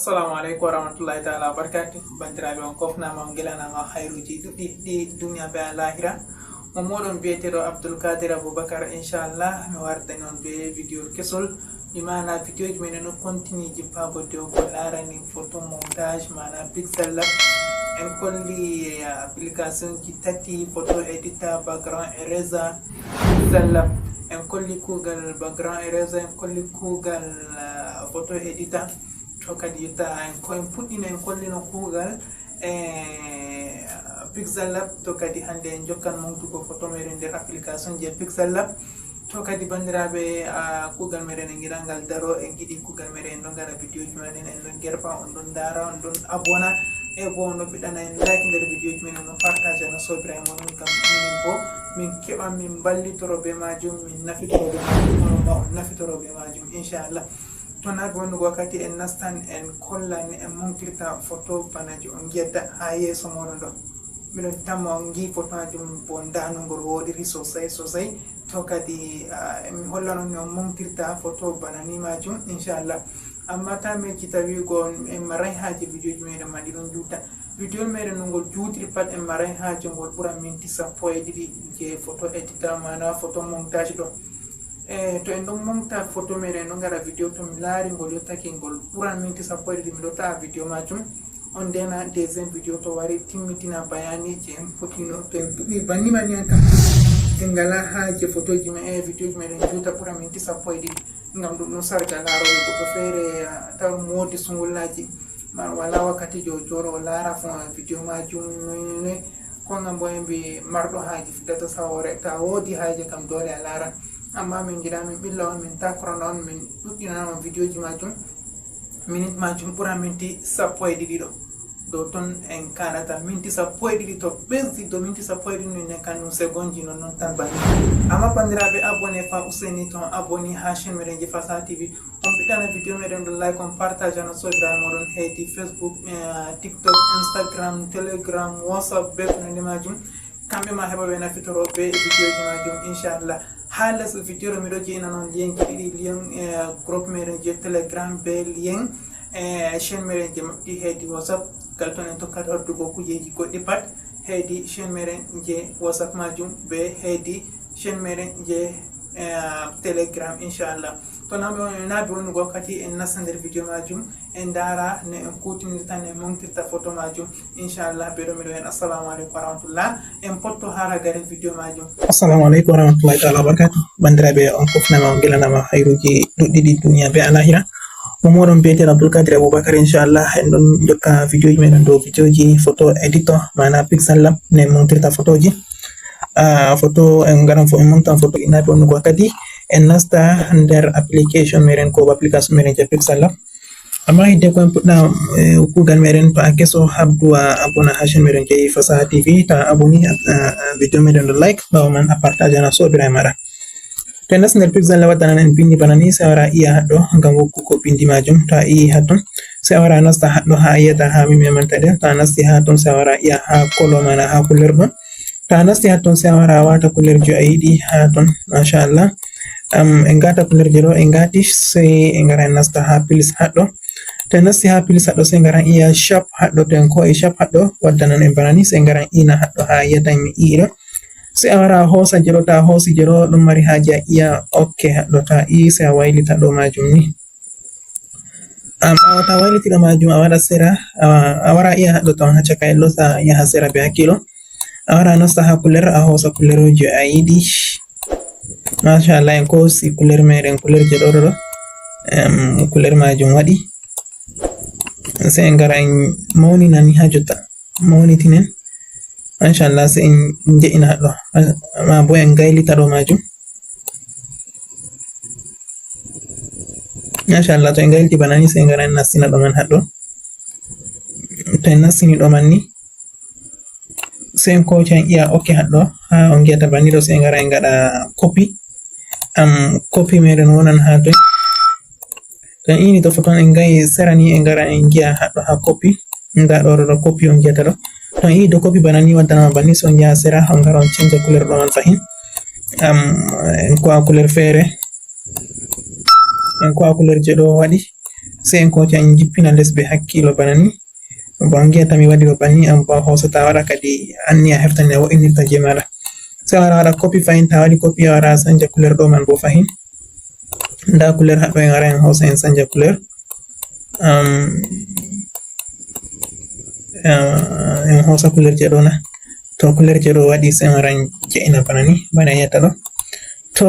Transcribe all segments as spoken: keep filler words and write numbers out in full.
Assalamu aleykum wa rahmatullahi taala wa barakatuh. Bandiraɓe, on kofnama, on gelanama hayruji ɗuɗɗi ɗi duniya be alahira. Mo moɗon biyeteɗo Abdul Kadir Abubakar, inchallah mi wardani on be video kesol. Imana videoji men no continue jippago dow ko larani photo montage, mana Pixel Lab. En kolli, eh, application ji tati: photo editor, background eraser, Pixel Lab. En kolli kugal background eraser, en kolli kugal, eh, photo editor. To kadi yetta en ko en puɗɗino, en kollino kugal e Pixel Lab. To kadi hande en jokkan mawtugo photo meɗen nder application je Pixel Lab. To kadi bandiraɓe, a, kugal meɗen en giɗa ngal daro, en giɗi kugal meɗen en ɗon gaɗa videoji meɗen, en ɗon gerba, on ɗon dara, on ɗon abona, e bo on ɗon ɓiɗɗana en like nder videoji meɗen, on partage na sobiraɓe mon, ngam minin bo min keɓa min ballitoro be majum, min nafitoro be majum, onon ma on nafitoro be majum, inchallah. To na be wonnugo wakkati, en nastan en kollan en mumtirta photo bana je on ngiyata ha yeso moɗon ɗo. Miɗon tamma on ngi photo majum bo nda no ngol woɗiri sosai sosai. To kadi, ah, mi hollan on no on mumtirta photo bana ni majum, inchallah. Amma ta mecci tawigo en marai haje videoji meɗen ma ɗi ɗon juta. Video meɗen no ngol jutiri pat en marai haje ngol ɓura minti sappo e ɗiɗi je photo editor, mana photo montage ɗo. E to en ɗon monta photo meɗen, en ɗon ngaɗa video, to mi laari ngol yottake ngol ɓuran minti sappo e ɗiɗi, mi ɗo ta'a video majum. On ndena deuxième video to wari timmitina bayaniji en potino, to en puɗɗi banni banni en kam. En ngala haje photoji me, e videoji meɗen juta ɓura minti sappo e ɗiɗi. Ngam ɗum ɗum sarga laaroɓe goɗɗo feere, a, tawa mo wodi sungullaji. Ma wala wakkati jo joro o laara fo video majum noy noy noy. Ko ngam bo en mbi marɗo haje fuddata sawore. Ta wodi haje kam dole a laara. Amma min ngiɗa min ɓilla on, min takorana on, min ɗuɗɗinana on videoji majum. Minit majum ɓura minti sappo e ɗiɗi ɗo. Dow ton en kaɗata minti sappo e ɗiɗi, to ɓesdi dow minti sappo e ɗiɗi, min nen kanum segonji non non tan banni. Amma bandiraɓe, abonné fa useni to on abonné ha chaîne meɗen je Fasaha T V. On ɓiɗɗana video meɗen ɗon like, on partage na sobiraɓe moɗon hedi Facebook, eh, TikTok, Instagram, Telegram, WhatsApp, be ko nandi majum. Kamɓe ma heɓa ɓe nafitoro be videoji majum, inchallah. Ha les video ɗo miɗo jeynana on lien ji ɗiɗi, lien, eh, groupe meɗen je Telegram be lien, eh, chaîne meɗen je maɓɓi hedi WhatsApp. Gal ton en tokkata hoddugo kujeji goɗɗi pat hedi chaîne meɗen je WhatsApp majum be hedi chaîne meɗen je, eh, Telegram, inchallah. To na be wonnugo wakkati, en nasta nder video majum, en ndara no en kutinirta, no en montirta photo majum, inchallah. Be ɗo miɗo en assalamu aleykum wa rahmatullah. En potto ha ragare video majum. Assalamu aleykum wa rahmatullahi taala wa barakatuh. Bandiraɓe, on kofnama, on gelanama hayruji ɗuɗɗi ɗi duniya be alahira. Mo moɗon biyeteɗo Abdul Kadir Abubakar, inchallah. En ɗon jokka videoji meɗen dow videoji photo editor, mana Pixel Lab, no en montirta photoji. Ah, photo, en ngaran fo, en montan photo, ina be wonnugo wakkati, en nasta nder application meɗen ko application meɗen je Pixel Lab. Amma hidde ko en puɗɗa, eh, kugal meɗen, to a keso habdu a abona ha chaîne meɗen je Fasaha T V, ta aboni, a, a, a video meɗen ɗo like, ɓawo man a partage na sobiraɓe maɗa. To en nasti nder Pixel Lab, waddanan en bindi bana ni, sai a wara a iya haɗɗo ngam woggugo bindi majum. To a iya haɗɗon, sai a wara a nasta haɗɗo ha a yiyata ha min memanta ɗen. To a nasti ha ton, sai a wara a iya ha kolo mana ha couleur ɗon. To a nasti ha ton, sai a wara a wata couleur je a yiɗi ha ton, machallah. Am, en ngata couleur je ɗo, en ngati, sai en ngara en nasta ha plus haɗɗo. To en nasti ha plus haɗɗo, sai en ngara iya shape haɗɗo. To en ko'i shape haɗɗo, waddanan en bana ni, sai en ngara ina haɗɗo ha a yiyata mi i ɗo. Sai a wara a hosa je ɗo, ta a hosi je ɗo, ɗon mari haje a iya ok haɗɗo, ta i sai a wailita ɗo majum ni. Am, ɓawo ta wailiti ɗo majum, a waɗa sera, a, a wara iya haɗɗo ton ha caka, en losa iya ha sera be hakkilo. A wara a nasta ha couleur, a hosa couleur je a yiɗi. Machallah, en kosi couleur meɗen, couleur je ɗo ɗo ɗo. Em, couleur majum waɗi. Sai en ngara en maunina ni ha jotta. Maunitinen. Machallah, sai en je'ina haɗɗo. Ma bo en gailita ɗo majum. Machallah, to en gailiti bana ni, sai en ngara en nastina ɗo man haɗɗo. To en nastini ɗo man ni, sai en koca en iya ok haɗɗo. Ha on ngiyata bana ni ɗo, sai en ngara en ngaɗa copy. Am, copy meɗen wonan ha toi. To en ini to foton en ngai sera ni, en ngara en ngiya haɗɗo ha copy. Nda ɗo, ɗo, ɗo copy on ngiyata ɗo. To en ini do copy bana ni, waddanama bana ni, so on ngiya sera, on ngara on canja couleur ɗo man fahin. Am, en ko'a couleur fere. En ko'a couleur je ɗo waɗi. Sey en kooca en jippina les be hakkiilo bana ni. Bon, ngi'ata mi waɗi ɗo banni, an bo a hoosa, ta waɗa kadi anniya heftani a wo'inirta je maɗa. Sey a wara waɗa copy fahin, ta waɗi copy a wara a sanja couleur ɗo man bo fahin. Nda couleur haɗɗo, en wara en hoosa en sanja couleur. Am, ah, en hoosa couleur je ɗo na. To couleur je ɗo waɗi sey en wara en je'ina bana ni, bana yi'ata ɗo. To,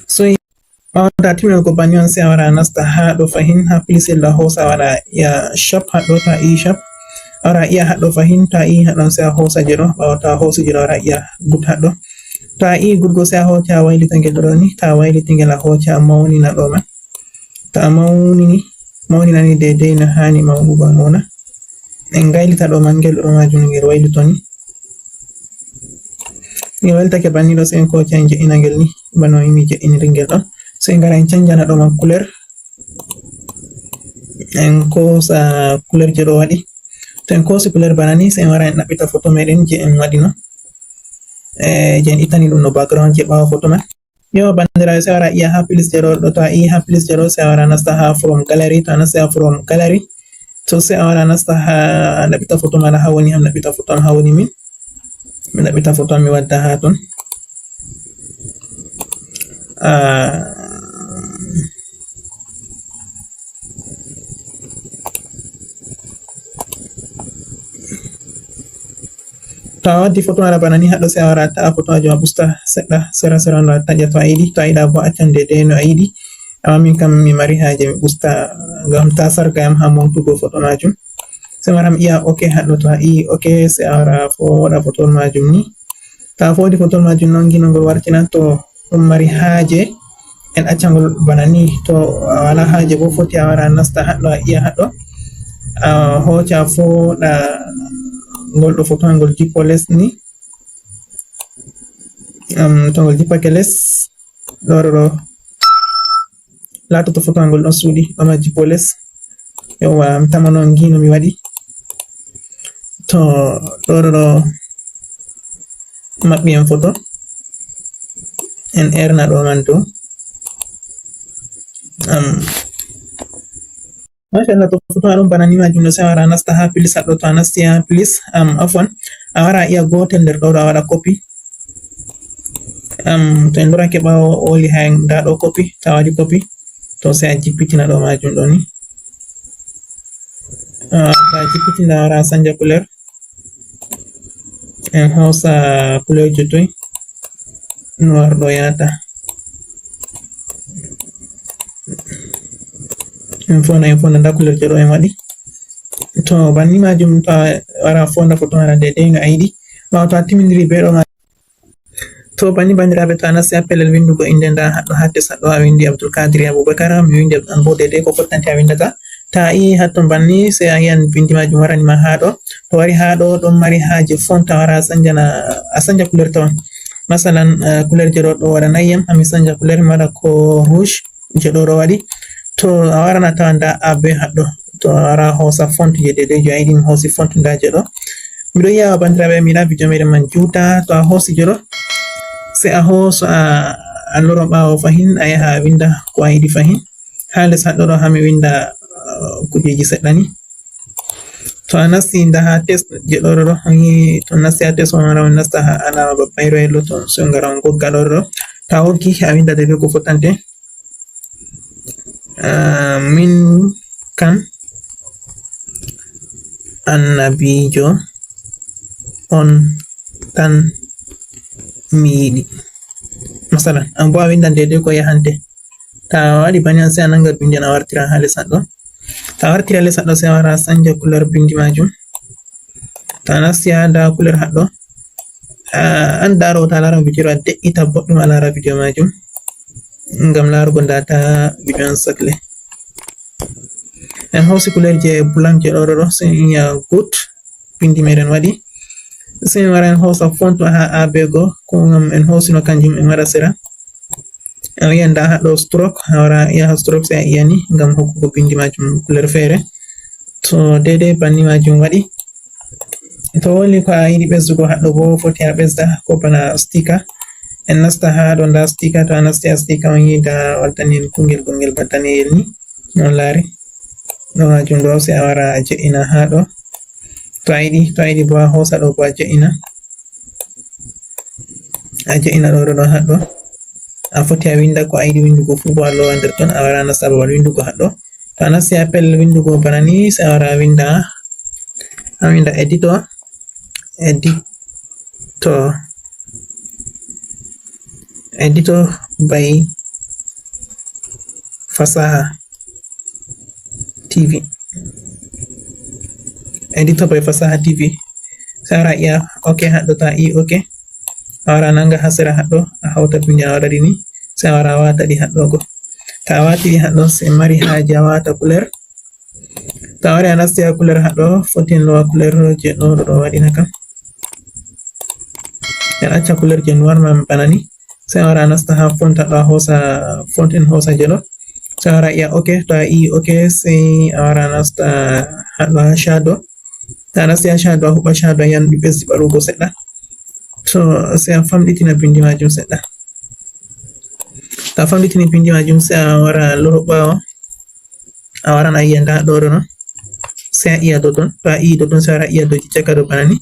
so Ɓaawo ta timminol ko banni on, sey a wara a nasta haa ɗo fahin, haa plus ɗo a hoosa, a wara a i'a shop haɗɗo, ta i'i shop. A wara a i'a haɗɗo fahin, ta i'i haɗɗon sey a hoosa je ɗo. Ɓaawo ta hoosi je ɗo, a wara a i'a good haɗɗo. Ta i'i good go sey a hooca a waylita ngel ɗo ni, ta wayliti ngel a hooca a mawnina ɗo man. Ta mawnini, mawninani deydey no haani mawnugo mauna. En ngaylita ɗo man ngel ɗo majum ngel waylito ni. Ngel weltake banni ɗo, sey en kooca en je'ina ngel ni, bana o yimi je'iniri ngel ɗo. Sey en ngara en canjana ɗo man couleur. En koosa couleur je ɗo waɗi. To en koosi couleur bana ni, sey en wara en ɗaɓɓita photo meɗen je en waɗi no. Eh, je en ittani ɗum no background je ɓaawo photo man. Yo, bandiraɓe, sey a wara a i'a haa plus je ɗo, ɗo to a i'i haa plus je ɗo, sey a wara a nasta haa from gallery, to a nasti haa from gallery, to sey a wara a nasta haa ɗaɓɓita photo maɗa haa woni, haa ɗaɓɓita photo am haa woni min. Mi ɗaɓɓita photo am mi wadda haa ton. Ah, To a waddi photo maɗa bana ni haɗɗo, sey a wara a ta'a photo majum a usta seɗɗa sera sera no a taƴa to a yiɗi. To a yiɗa bo a accan deydey no a yiɗi. Amma min kam mi mari haaje mi usta ngam ta sarga yam haa montugo photo majum. Sey mi wara mi i'a ok haɗɗo, to a i'i ok sey a wara a fooɗa photo majum ni. To a fooɗi photo majum non gino ngol warti na, to ɗum mari haaje en acca ngol bana ni. To a wala haaje bo foti a wara a nasta haɗɗo a i'a haɗɗo. A hooca a fooɗa ngol ɗo photo ngol jippo les ni. Am, to ngol jippake les ɗo ɗo ɗo. Laatoto photo ngol ɗon suuɗi, ɗo ma jippo les. Yawwa, mi tamano on ngii no mi waɗi. To ɗo ɗo ɗo maɓɓi en photo. En erna ɗo man to. Am, Machallah, to photo ɗum bana ni majum no, sey a wara a nasta haa plus haɗɗo, to a nasti haa plus, am, afwan, a wara a i'a gootel nder ɗo ɗo a waɗa copy. Am, to en lorake ɓaawo oli haa en nda ɗo copy, to a waɗi copy, to sey a jippitina ɗo majum ɗo ni. Ah, to a jippitina a wara a sanja couleur. En hoosa couleur je toy. Noir ɗo yaata. En fonda, en fonda, nda couleur je ɗo en waɗi. To banni majum, to a wara a fonda photo maɗa deydey no a yiɗi. Ɓaawo to a timmindiri be ɗo ma-, to banni bandiraɓe, to a nasti haa pellel windugo innde nda haɗɗo haa test haɗɗo a windi Abdul Kadiri Abubakar, mi windi an bo deydey ko fottante a windata. To a i'i hatton banni, sey a yi'an bindi majum warani ma haa ɗo. To wari haa ɗo, ɗon mari haaje font, a wara a sanjana, a sanja couleur tawan. Masalan, eh, couleur je ɗo ɗo waɗanay yam, haa mi sanja couleur mi waɗa ko rouge, je ɗo ɗo waɗi. To a waran a tawan nda A B haɗɗo. To a wara a hoosa font je deydey je a yiɗi, mi hoosi font nda je ɗo. Miɗo yi'a bandiraɓe, mi yiɗa video meɗen man juuta. To a hoosi je ɗo, sey a hoosa, a, a loro ɓaawo fahin, a yaha a winda ko a yiɗi fahin. Haa les haɗɗo ɗo haa mi winda, uh, kujeeji seɗɗa ni. To a nasti nda haa test je ɗo ɗo ɗo, ni to nasti haa test on wara on nasta haa alaama babba yelo yelo to, sey on ngara on gogga ɗo ɗo ɗo. To a woggi a winda deydey ko fottante. Uh, min kam annabiijo on tan mi yiɗi. Masalan, an bo a windan deydey ko yahante. To a waɗi banni an sey a nanga bindi an a wartira haa les haɗɗo. To a wartiri haa les haɗɗo sey a wara a sanja couleur bindi majum. To a nasti haa nda couleur haɗɗo. Ah, an ndaaro to a laaran video ɗo a de'ita boɗɗum a laara video majum. Ngam laarugo nda ta video an sakle. En hoosi couleur je blanc je ɗo ɗo ɗo, sey en i'a good. Bindi meɗen waɗi. Sey en wara en hoosa font haa A B go, ko ngam en hoosino kanjum en waɗa sera. A yi'an nda haa ɗo stroke, a wara a i'a haa stroke sey a i'a ni ngam hokkugo bindi majum couleur feere. To deydey banni majum waɗi. To woli ko a yiɗi ɓesdugo haɗɗo bo foti a ɓesda ko bana sticker. En nasta haa ɗo nda sticker, to a nasti haa sticker on yi'a nda waddani en kungel gongel ba daneyel ni. Non laari. Ɗo majum ɗo, si a wara a je'ina haa ɗo. To a yiɗi, to a yiɗi bo a hoosa ɗo bo a je'ina. A je'ina ɗo, ɗo, ɗo, haa ɗo. A foti a winda ko a yiɗi windugo fu bo a lowa nder ton. A wara a nasta babal windugo haa ɗo. To a nasti a pellel windugo bana ni, si a wara a winda, a winda editor, editor, editor by Fasaha T V. Editor by Fasaha T V. Si a wara a iya OK haa ɗo, to a i OK. A wara a nanga haa sera haa ɗo, a hawta bindi a waɗa ɗi ni. Si a wara a wata ɗi haa ɗo go. To a wati ɗi haa ɗo, si a mari haaje a wata couleur. To a wari a nasti haa couleur haa ɗo, foti en lowa couleur je ɗo, ɗo, ɗo waɗina kam. En acca couleur je noir man bana ni. Si a wara a nasta haa font haa ɗo, a hoosa font, en hoosa je ɗo. Si a wara a iya OK, to a i OK, si a wara a nasta haa ɗo haa shadow. To a nasti haa shadow, a huɓa shadow, a yiyan ɗi ɓesdi ɓarugo seɗɗa. To si a famɗitina bindi majum seɗɗa. To a famɗitini bindi majum, si a wara a loro ɓaawo. A waran a iya nda ɗo ɗo non. Si a iya dodon. To a i dodon, si a wara a iya doji caka ɗo bana ni.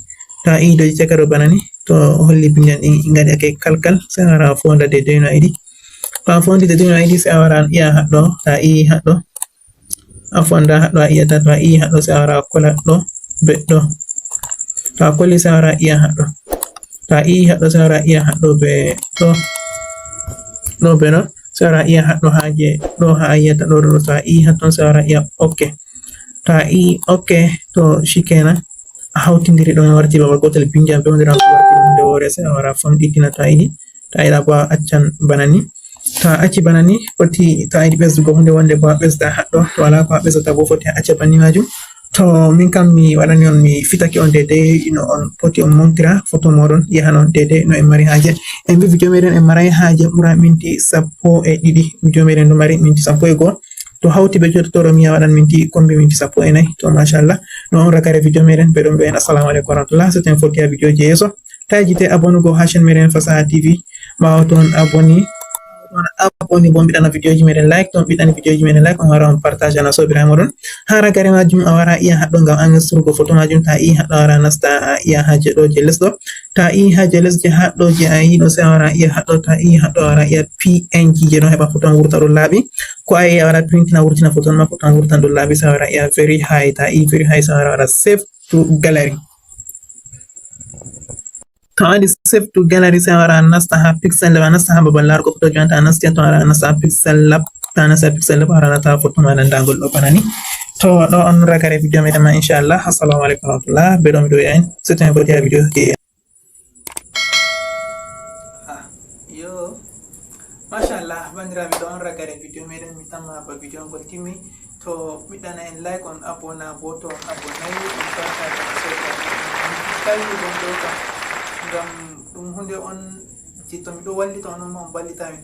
To a i doji caka ɗo bana ni, to holli bindi an ɗin ngaɗi ake kalkal. Si a wara a fonda dedei no a yiɗi. To a fondi dedei no a yiɗi, si a wara a iya haa ɗo. To a i haa ɗo. A fonda haa ɗo a iyata, to a i haa ɗo, si a wara a kola ɗo be ɗo. To a koli, si a wara a iya haa ɗo. To a i haa ɗo, si a wara a iya haa ɗo be ɗo. Ɗo be ɗo, si a wara a iya haa ɗo haa je ɗo haa a iyata ɗo, ɗo, ɗo. To a i haa ton, si a wara a iya OK. To a i OK, to shikenan. A hawtindiri ɗum warti babal gotel, bindi an be wondiran fu warti hunde woore, si a wara a famɗitina to a yiɗi. To a yiɗa bo a accan bana ni. To a acci bana ni, foti to a yiɗi ɓesdugo hunde wonde bo a ɓesda haa ɗo. To wala ko a ɓesdata bo foti a acca banni majum. To min kam mi waɗani on, mi fitaki on dedei no on foti on montira foto moɗon yaha non dedei no en mari haaje. En mbi video meɗen en maray haaje ɓura minti sappo e ɗiɗi. Video meɗen ɗo mari minti sappo e go'o. To hawti be jottotoro mi waɗan minti kombi minti sappo e nayi. To machallah. No on ragare video meɗen, be ɗon be en assalamu alaikum warahmatullah. C'était une photo à vidéo je yeeso. Ta hejite abonugo ha chaîne meɗen Fasaha T V. Ɓawo to on aboni, on aboni bo on ɓiɗɗana videoji meɗen like, to on ɓiɗɗani videoji meɗen like, on wara on partage ana sobiraɓe moɗon. Ha ragare majum a wara a iya haɗɗo ngam enregistrugo photo majum, ta i haɗɗo a wara a nasta a iya ha je ɗo je les ɗo. Ta i ha je les je haɗɗo je a yi ɗo, sai a wara a iya haɗɗo, ta i haɗɗo a wara a iya P N G je ɗon heɓa photo on wurta ɗon laaɓi. Ko a yi a wara printina wurtina photo on ma photo on wurtan ɗon laaɓi, sai a wara a iya very high, ta i very high sai a wara a wara save to gallery. To a waɗi save to gallery, sai a wara a nasta ha Pixel Lab, a nasta ha babal larugo photo jonta, a nasti to a wara a nasta ha Pixel Lab, to a nasti ha Pixel Lab a wara a nata photo ma nandagol ɗo bana ni. To ɗo on ragare video meɗen ma inchallah. Assalamu alaikum warahmatullah. Be ɗo mi ɗo yahin. C'était une photo à vidéo. Ah, yo. Machallah, bandiraɓe, ɗo on ragare video meɗen, mi tamma ba video ngol timmi. To ɓiɗɗana en like, on abona bo to on abonay, on partage on sota. Tawi ɗum ɗo kam, ngam ɗum hunde on, si to miɗo wallita on, on ma on ballita min.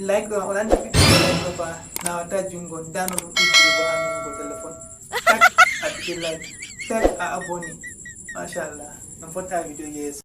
Like ɗo, on andi ɓiɗɗo like ɗo fa, nawata jungo, ndano ɗum ɓiɗɗo bo ha min go téléphone. Tak, a ɓiɗɗo like, tak, a aboni. Machallah, on fotta video yeeso.